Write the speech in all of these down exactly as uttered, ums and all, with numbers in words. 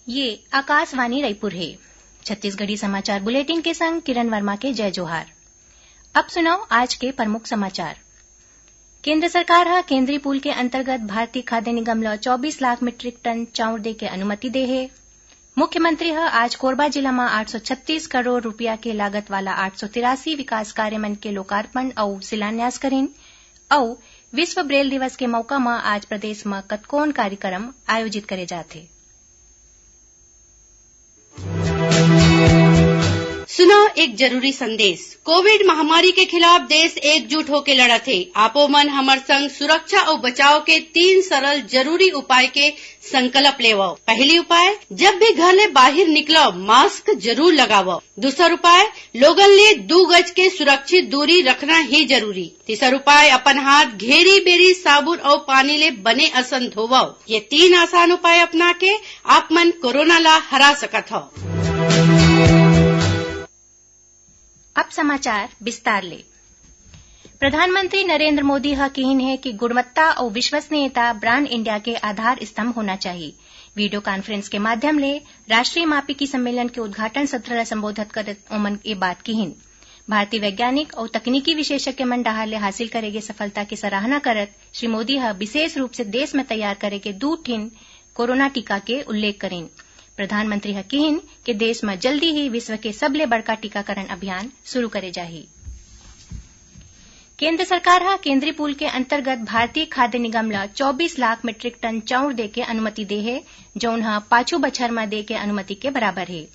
ये आकाशवाणी रायपुर हे। छत्तीसगढ़ी समाचार बुलेटिन के संग किरण वर्मा के जय जोहार। अब सुनव आज के प्रमुख समाचार। केंद्र सरकार ह केंद्रीय पूल के अंतर्गत भारतीय खाद्य निगम ल चौबीस लाख मीट्रिक टन चाउर दे के अनुमति दे हे। मुख्यमंत्री ह आज कोरबा जिला म आठ सौ छत्तीस करोड़ रूपिया के लागत वाला आठ सौ तिरासी विकास कार्य मन के लोकार्पण अउ शिलान्यास करिन। अउ विश्व ब्रेल दिवस के मौका म आज प्रदेश म कतकोन कार्यक्रम आयोजित करे जात हे। सुनव एक जरूरी संदेश। कोविड महामारी के खिलाफ देश एकजुट होके लड़त हे। आपो मन हमर संग सुरक्षा अउ बचाव के तीन सरल जरूरी उपाय के संकल्प लेवव। पहली उपाय, जब भी घर ले बाहिर निकलव, मास्क जरूर लगावव। दूसर उपाय, लोगन ले दू गज के सुरक्षित दूरी रखना ही जरूरी। तीसर उपाय, अपन हाथ घेरी बेरी साबुन अउ पानी ले बने असन धोवव। ये तीन आसान उपाय अपना के आप मन कोरोना ला हरा सकत हव। अब समाचार विस्तार ले। प्रधानमंत्री नरेंद्र मोदी ह किहिन हे कि गुणवत्ता अउ विश्वसनीयता ब्रांड इंडिया के आधार स्तंभ होना चाही। वीडियो कॉन्फ्रेंस के माध्यम ले राष्ट्रीय मापिकी सम्मेलन के उद्घाटन सत्र ल संबोधित करत ओमन ये बात किहिन। भारतीय वैज्ञानिक अउ तकनीकी विशेषज्ञ मन डहार ले हासिल करे गे सफलता के सराहना करत श्री मोदी ह विशेष रूप से देश म तैयार करे गे दू ठिन कोरोना टीका के उल्लेख करिन। प्रधानमंत्री ह किहिन के देश म जल्दी ही विश्व के सबले बड़का टीकाकरण अभियान शुरू करे जाही। केंद्र सरकार ह केंद्रीय पूल के अंतर्गत भारतीय खाद्य निगम ल चौबीस लाख मीट्रिक टन चाउर दे के अनुमति दे हे, जउन ह पाछू बछर म दे के अनुमति के बराबर हे।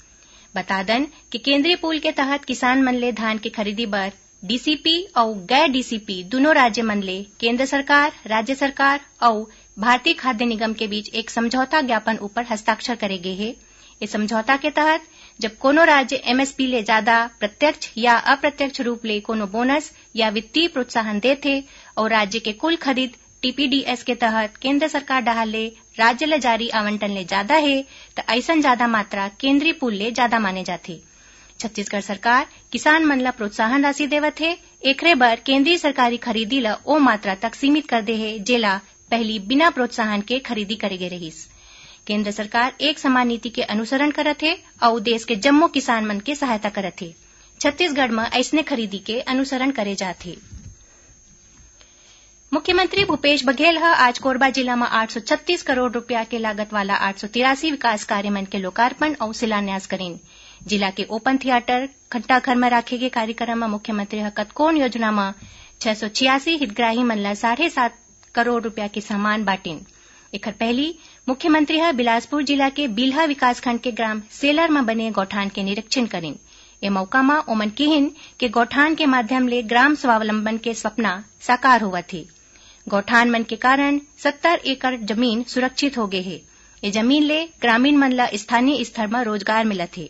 बता दन कि केंद्रीय पूल के तहत किसान मन ले धान के खरीदी बर डीसीपी अउ गैर डीसीपी दुनों राज्य मन ले केंद्र सरकार, राज्य सरकार अउ भारतीय खाद्य निगम के बीच एक समझौता ज्ञापन ऊपर हस्ताक्षर करे गे हे। ए समझौता के तहत जब कोनो राज्य एमएसपी ले ज्यादा प्रत्यक्ष या अप्रत्यक्ष रूप ले कोनो बोनस या वित्तीय प्रोत्साहन देथे अउ राज्य के कुल खरीद टीपीडीएस के तहत केंद्र सरकार डहार ले राज्य ल जारी आवंटन ले ज्यादा हे, त अइसन ज्यादा मात्रा केंद्रीय पूल ले ज्यादा माने जाथे। छत्तीसगढ़ सरकार किसान मन ल प्रोत्साहन राशि देवत हे, एखरे बर केंद्रीय सरकारी खरीदी ल ओ मात्रा तक सीमित कर दे हे, जेला पहिली बिना प्रोत्साहन के खरीदी करे गे रहिस। केंद्र सरकार एक समान नीति के अनुसरण करत हे अउ देश के जम्मो किसान मन के सहायता करत हे। छत्तीसगढ़ म अइसने खरीदी के अनुसरण करे जात हे। मुख्यमंत्री भूपेश बघेल ह आज कोरबा जिला म आठ सौ छत्तीस करोड़ रूपिया के लागत वाला आठ सौ तिरासी विकास कार्य मन के लोकार्पण अउ शिलान्यास करिन। जिला के ओपन थिएटर घंटाघर म राखे गे कार्यक्रम म मुख्यमंत्री ह कतकोन योजना म छह सौ छियासी हितग्राही मन ल साढ़े सात करोड़ रूपिया के सामान बांटिन। एखर पहिली मुख्यमंत्री ह बिलासपुर जिला के बिल्हा विकासखंड के ग्राम सेलर म बने गौठान के निरीक्षण करिन। ए मौका म ओमन किहिन के गौठान के माध्यम ले ग्राम स्वावलंबन के सपना साकार होवत हे। गौठान मन के कारण सत्तर एकड़ जमीन सुरक्षित हो गे हे। ए जमीन ले ग्रामीण मन ल स्थानीय स्तर म रोजगार मिलत हे।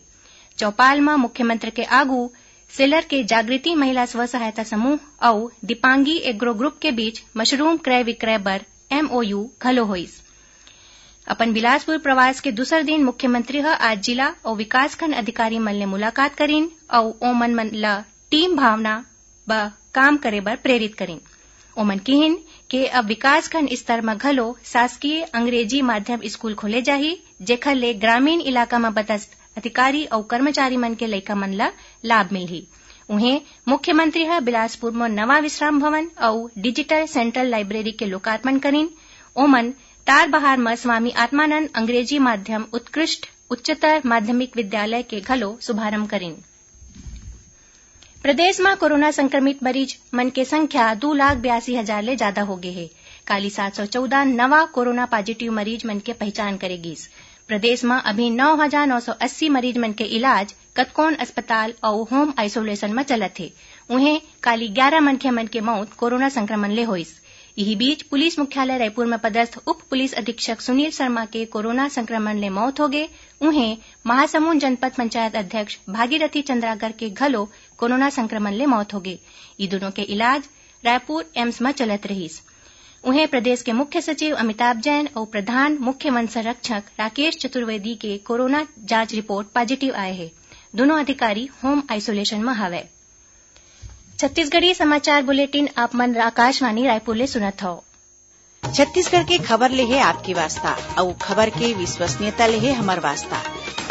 चौपाल म मुख्यमंत्री के आगू सेलर के जागृति महिला स्व सहायता समूह अउ दीपांगी एग्रो ग्रुप के बीच मशरूम क्रय विक्रय बर एमओयू घलो होइस। अपन बिलासपुर प्रवास के दूसर दिन मुख्यमंत्री ह आज जिला अउ विकासखंड अधिकारी मन ले मुलाकात करिन अउ ओमन मन ल टीम भावना ब काम करे बर प्रेरित करिन। ओमन किहिन के अब विकासखंड स्तर म घलो शासकीय अंग्रेजी माध्यम स्कूल खोले जाही, जेखर ले ग्रामीण इलाका म पदस्थ अधिकारी अउ कर्मचारी मन के लइका मन ल लाभ मिलही। उहें, मुख्यमंत्री ह बिलासपुर म नवा विश्राम भवन अउ डिजिटल सेंट्रल लाइब्रेरी के लोकार्पण करिन। ओमन तारबहार म स्वामी आत्मानंद अंग्रेजी माध्यम उत्कृष्ट उच्चतर माध्यमिक विद्यालय के घलो शुभारंभ करिन। प्रदेश म कोरोना संक्रमित मरीज मन के संख्या दू लाख बयासी हजार ले जादा हो गे हे। काली सात सौ चौदह नवा कोरोना पॉजिटिव मरीज मन के पहचान करे गिस। प्रदेश म अभी नौ हजार नौ सौ अस्सी मरीज मन के इलाज कतकोन अस्पताल अउ होम आइसोलेशन म चलत हे। उहें, काली ग्यारह मनखे मन के मौत कोरोना संक्रमण ले होइस। इही बीच, पुलिस मुख्यालय रायपुर म पदस्थ उप पुलिस अधीक्षक सुनील शर्मा के कोरोना संक्रमण ले मौत होगे। उहें, महासमुंद जनपद पंचायत अध्यक्ष भागीरथी चंद्राकर के घलो कोरोना संक्रमण ले मौत होगे। ई दुनों के इलाज रायपुर एम्स म चलत रहिस। उहें, प्रदेश के मुख्य सचिव अमिताभ जैन अउ प्रधान मुख्य वन संरक्षक राकेश चतुर्वेदी के कोरोना जांच रिपोर्ट पॉजिटिव आए हे। दुनों अधिकारी होम आइसोलेशन म हवय। छत्तीसगढ़ी समाचार बुलेटिन आप मन आकाशवाणी रायपुर ले सुनत हव। छत्तीसगढ़ के खबर ले हे आपके वास्ता, अउ खबर के विश्वसनीयता ले हे हमर वास्ता।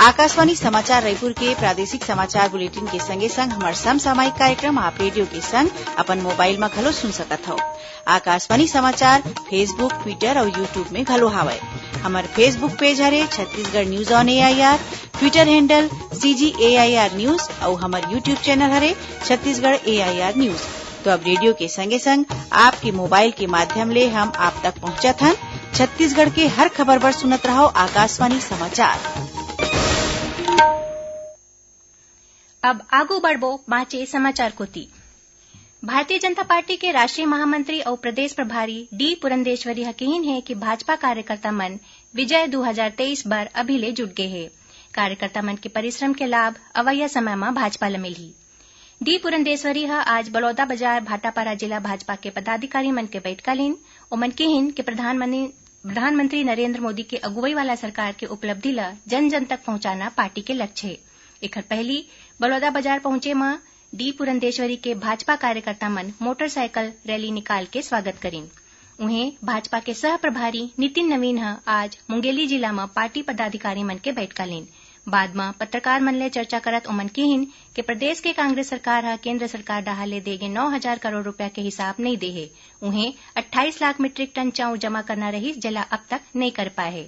आकाशवाणी समाचार रायपुर के प्रादेशिक समाचार बुलेटिन के संगे संग हमर समसामयिक कार्यक्रम आप रेडियो के संग अपन मोबाइल म घलो सुन सकत हव। आकाशवाणी समाचार Facebook, Twitter अउ YouTube में घलो हावय। हमर Facebook पेज हरे Chhattisgarh news on AIR, Twitter handle CG AIR news अउ हमर YouTube चैनल हरे छत्तीसगढ़ एआईआर न्यूज। तो अब रेडियो के संगे संग आपके मोबाइल के माध्यम ले हम आप तक पहुंचत हन। छत्तीसगढ़ के हर खबर बर सुनत रहव आकाशवाणी समाचार। अब आगू बढ़बो बाँचे समाचार कोति। भारतीय जनता पार्टी के राष्ट्रीय महामंत्री अउ प्रदेश प्रभारी डी पुरंदेश्वरी ह किहीन हे कि भाजपा कार्यकर्ता मन विजय दू हजार तेईस बर अभी ले जुट गे हे। कार्यकर्ता मन के परिश्रम के लाभ अवइया समय म भाजपा ल मिलही। डी पुरंदेश्वरी ह आज बलौदाबाजार भाटापारा जिला भाजपा के पदाधिकारी मन के बइठका लीन। ओमन किहीन कि प्रधानमंत्री, प्रधानमंत्री नरेंद्र मोदी के अगुवई वाला सरकार के उपलब्धि ल जन जन तक पहुंचाना पार्टी के लक्ष्य हे। एखर पहिली बलौदाबाजार पहुंचे म डी पुरंदेश्वरी के भाजपा कार्यकर्ता मन मोटरसाइकिल रैली निकाल के स्वागत करीन। उहें, भाजपा के सह प्रभारी नितिन नवीन ह आज मुंगेली जिला म पार्टी पदाधिकारी मन के बइठका लीन। बाद म पत्रकार मन ले चर्चा करत ओमन किहीन कि प्रदेश के कांग्रेस सरकार ह केंद्र सरकार डहार ले दे गे नौ हजार करोड़ रुपया के हिसाब नइ दे हे। उहें, अट्ठाईस लाख मीट्रिक टन चाउर जमा करना रहिस, जेला अब तक नइ कर पाए हे।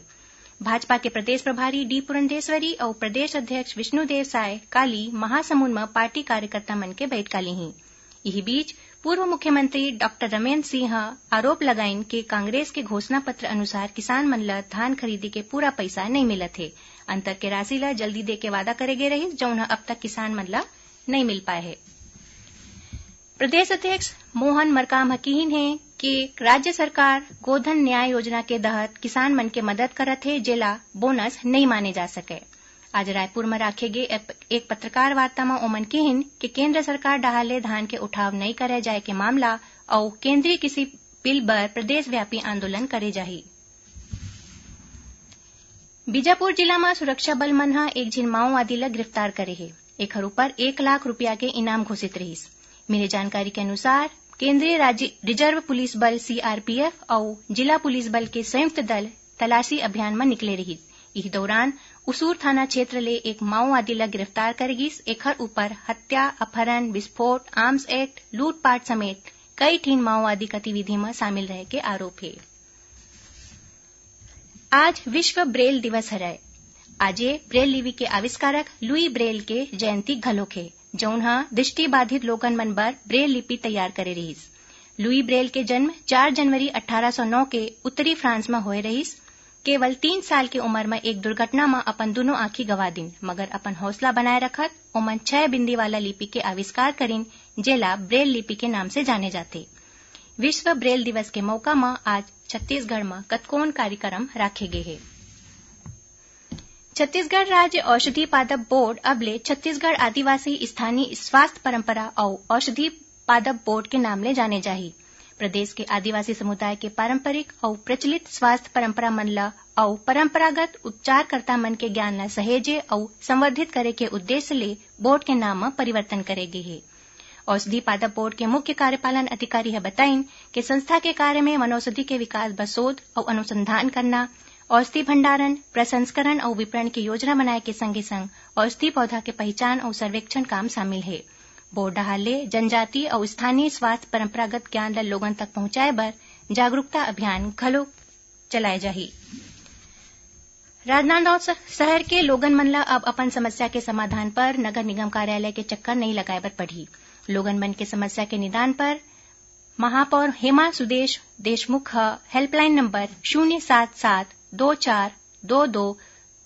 भाजपा के प्रदेश प्रभारी डी पुरंदेश्वरी अउ प्रदेश अध्यक्ष विष्णुदेव साय काली महासमुंद म पार्टी कार्यकर्ता मन के बइठका लीहीं। इही बीच, पूर्व मुख्यमंत्री डॉक्टर रमन सिंह ह आरोप लगाइन कि कांग्रेस के घोषणा पत्र अनुसार किसान मन ल धान खरीदी के पूरा पइसा नइ मिलत हे। अंतर के राशि ल जल्दी दे के वादा करे गे रहिस, जउन ह अब तक किसान मन ल नइ मिल पाए हे। प्रदेश अध्यक्ष मोहन मरकाम ह किहीन हे कि राज्य सरकार गोधन न्याय योजना के तहत किसान मन के मदद करत हे, जेला बोनस नइ माने जा सकय। आज रायपुर म राखे गे एक, एक पत्रकार वार्ता म ओमन किहीन कि केंद्र सरकार डहार ले धान के उठाव नइ करे जाय के मामला अउ केंद्रीय कृषि बिल बर प्रदेशव्यापी आंदोलन करे जाही। बीजापुर जिला म सुरक्षा बल मन ह एक झिन माओवादी ल गिरफ्तार करे हे। एखर ऊपर एक लाख रुपया के इनाम घोषित रहिस। मिले जानकारी के अनुसार, केंद्रीय राज्य रिजर्व पुलिस बल, सीआरपीएफ, अउ जिला पुलिस बल के संयुक्त दल तलाशी अभियान म निकले रहिस। इही दौरान उसूर थाना क्षेत्र ले एक माओवादी ल गिरफ्तार करे गिस। एखर ऊपर हत्या, अपहरण, विस्फोट, आर्म्स एक्ट, लूटपाट समेत कई ठिन माओवादी गतिविधि म शामिल रहे के आरोप हे। आज विश्व ब्रेल दिवस हरय। आजे ब्रेल लिपि के आविष्कारक लुई ब्रेल के जयंती घलोक हे, जउन ह दृष्टिबाधित लोगन मन बर ब्रेल लिपि तैयार करे रिहिस। लुई ब्रेल के जन्म चार जनवरी अट्ठारह सौ नौ के उत्तरी फ्रांस म होए रहिस। केवल तीन साल के उमर म एक दुर्घटना म अपन दूनों आंखी गंवा दिन, मगर अपन हौसला बनाए रखत ओमन छह बिंदी वाला लिपि के आविष्कार करिन, जेला ब्रेल लिपि के नाम से जाने जाथे। विश्व ब्रेल दिवस के मौका म आज छत्तीसगढ़ म कतकोन कार्यक्रम राखे गे हे। छत्तीसगढ़ राज्य औषधि पादप बोर्ड अब ले छत्तीसगढ़ आदिवासी स्थानीय स्वास्थ्य परंपरा अउ औषधि पादप बोर्ड के नाम ले जाने जाही। प्रदेश के आदिवासी समुदाय के पारंपरिक अउ प्रचलित स्वास्थ्य परंपरा मन ल अउ परंपरागत उपचारकर्ता मन के ज्ञान ल सहेजे अउ संवर्धित करे के उद्देश्य ले बोर्ड के नाम म परिवर्तन करे गे हे। औषधि पादप बोर्ड के मुख्य कार्यपालन अधिकारी ह बताइन कि संस्था के कार्य में वनौषधि के विकास बर शोध अउ अनुसंधान करना, औषधि भंडारण, प्रसंस्करण अउ विपणन के योजना बनाए के संगे संग औषधि पौधा के पहिचान अउ सर्वेक्षण काम शामिल हे। बोर्ड डहार ले जनजाति अउ स्थानीय स्वास्थ्य परंपरागत ज्ञान ल लोगन तक पहुंचाए बर जागरूकता अभियान घलो चलाए जाही। राजनांदगांव स-, शहर के लोगन मन ल अब अपन समस्या के समाधान पर नगर निगम कार्यालय के चक्कर नइ लगाए बर पड़ही। लोगन मन के समस्या के निदान पर महापौर हेमा सुदेश देशमुख ह हेल्पलाइन नंबर शून्य सात सात दो चार दो दो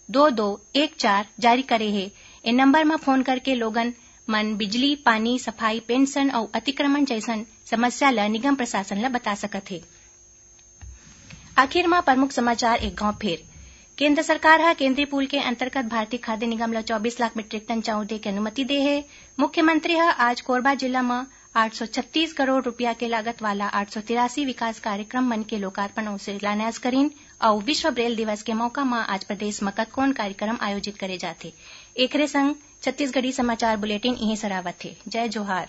दो दो एक चार जारी करे हे। ए नंबर म फोन करके लोगन मन बिजली, पानी, सफाई, पेंशन अउ अतिक्रमण जइसन समस्या ल निगम प्रशासन ल बता सकत हे। आखिर म प्रमुख समाचार एक घांव फेर। केंद्र सरकार ह केंद्रीय पूल के अंतर्गत भारतीय खाद्य निगम ल चौबीस लाख मीट्रिक टन चाउर दे के अनुमति दे हे। मुख्यमंत्री ह आज कोरबा जिला म आठ सौ छत्तीस करोड़ रुपया के लागत वाला आठ सौ तिरासी विकास कार्यक्रम मन के लोकार्पण अउ शिलान्यास करीन अउ विश्व ब्रेल दिवस के मौका म आज प्रदेश म कतकोन कार्यक्रम आयोजित करे जाथे। एकरे संग छत्तीसगढ़ी समाचार बुलेटिन इहें सरावत हे। जय जोहार।